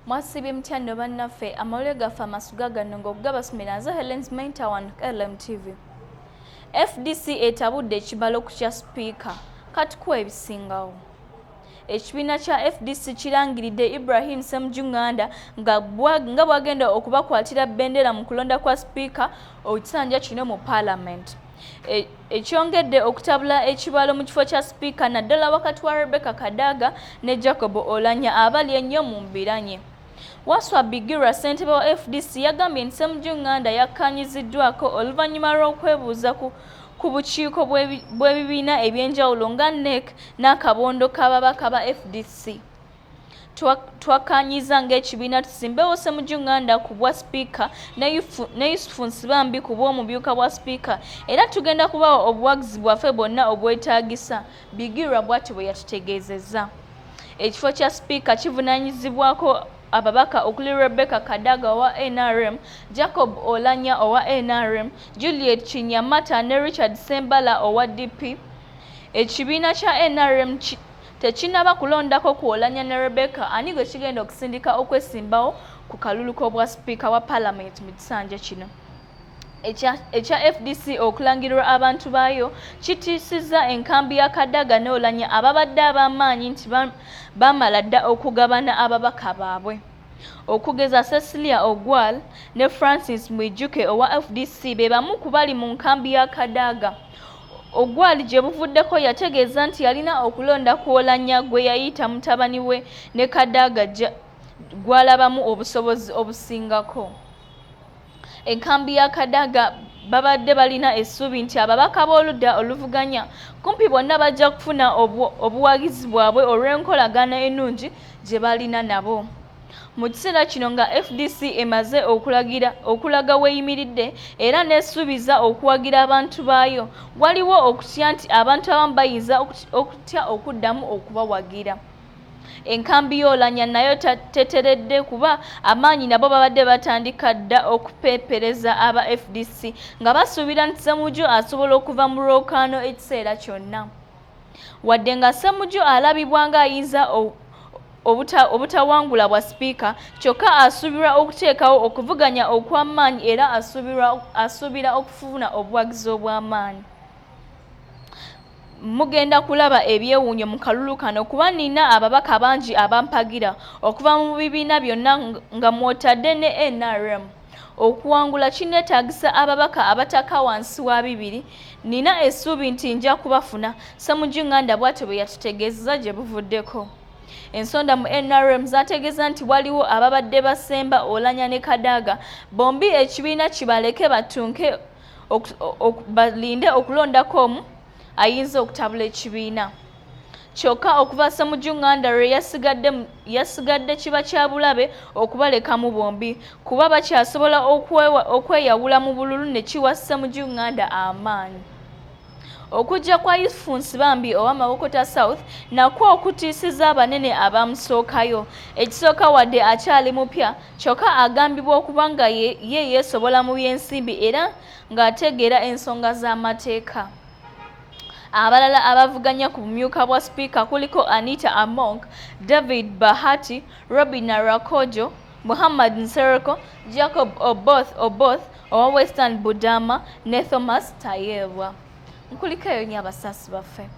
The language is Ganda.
Mwasiibye mutya nno bannaffe? Amawulire gaffe amasuga gano ng'okugabasomera nze Helens Maintawan, LMTV. FDC etabudde ekibalo ku kya sipiika, katukuwa ebisingawo. Ekibiina kya FDC kirangiridde Ibrahim Ssemujju Nganda nga bw'agenda okubakwatira bendera mu kulonda kwa sipiika ekisanja kino mu paalamenti. Ekyongedde okutabula ekibalo mu kifo kya sipiika, naddala wakati wa Rebecca Kadaga ne Jacob Oulanyah abali ennyo mu mbiranye. Waswa Bigirwa, ssentebe wa FDC, yagambye nti Ssemujju Nganda yakkaanyiziddwako oluvannyuma lw'okwebuuza ku bukiiko bw'ebibiina ebyenjawulo nga NEC n'akabondo k'ababaka ba FDC. Twakkaanyiza ng'ekibiina tusimbewo Ssemujju Nganda ku bwa sipiika ne Yusufu Nsibambi ku bw'omumyuka bwa sipiika, era tugenda kubawa obuwagizi bwaffe bwonna obwetaagisa, Bigirwa bw'atyo bwe yatutegeezezza. Ekifo kya sipiika kivunaanyizibwako ababaka okuli Rebecca Kadaga owa NRM, Jacob Oulanyah owa NRM, Juliet Kinyamata ne Richard Sembala owa DP. Ekibiina kya NRM tekinnaba kulondako ku Oulanyah ne Rebecca ani gwe kigenda okusindika okwesimbawo ku kalulu k'obwa sipiika wa paalamenti mu kisanja kino. Ekya FDC okulangirirwa abantu baayo kitiisizza enkambi ya Kadaga ne Oulanyah ababadde ab'amaanyi nti bamala dda okugabana ababaka baabwe. Okugeza Cecilia Ogwal ne Francis Mwijuke owa FDC be bamu ku bali mu nkambi ya Kadaga. Ogwal gye buvuddeko yategeeza nti yalina okulonda ku Oulanyah gwe yayita mutabani we ne Kadaga gw'alabamu obusobozi obusingako. Enkambi ya Kadaga babadde balina essuubi nti ababaka b'oludda oluvuganya kumpi bonna bajja kufuna obuwagizi bwabwe olw'enkolagana ennungi gye balina nabo. Mu kiseera kino nga FDC emaze okulaga weeyimiridde era n'esuubiza okuwagira abantu baayo, waliwo okutya nti abantu abamu bayinza okutya okuddamu okubawagira. Enkambi y'Oulanyah nayo teteredde kuba amaanyi nabo babadde batandika dda okupeepereza aba FDC nga basuubira nti Ssemujju asobola okuva mu lwokaano ekiseera kyonna. Wadde nga Ssemujju alabibwa ng'ayinza obutawangula bwa sipiika, kyokka asuubirwa okuteekawo okuvuganya okw'amaanyi era asuubira okufuna obuwagizi obw'amaanyi. Mugenda kulaba ebyewuunyo mu kalulu kano kuba nina ababaka bangi abampagira okuva mu bibiina byonna nga mw'otadde ne NRM. Okuwangula kinneetaagisa ababaka abataka wansi wa 2. Nina essuubi nti nja kubafuna, Ssemujju Nganda bw'atyo bwe yatutegeezezza gye buvuddeko. Ensonda mu NRM zaategeeza nti waliwo ababadde basemba Oulanyah ne Kadaga bombi ekibiina kibaleke batunke balinde okulondako omu ayinza okutabula ekibiina. Kyokka okuva Ssemujju Nganda lwe yasigadde kiba kya bulabe okubalekamu bombi kuba bakyasobola okweyawula mu bululu ne kiwa Ssemujju Nganda amaanyi. Okujja kwa Yusufu Nsibambi owa Mawokota South nakwo okutiisizza abanene abamusookayo. Ekisooka wadde akyali mupya, kyokka agambibwa okuba nga ye yeesobola mu by'ensimbi era ng'ategeera ensonga z'amateeka. Abalala abavuganya ku bumyuka bwa sipiika kuliko Anita Among, David Bahati, Robina Rwakojo, Muhammad Nsereko, Jacob Oboth Oboth owa Western Budama ne Thomas Tayebwa. Nkuliko eyo nnyo abasaasi baffe.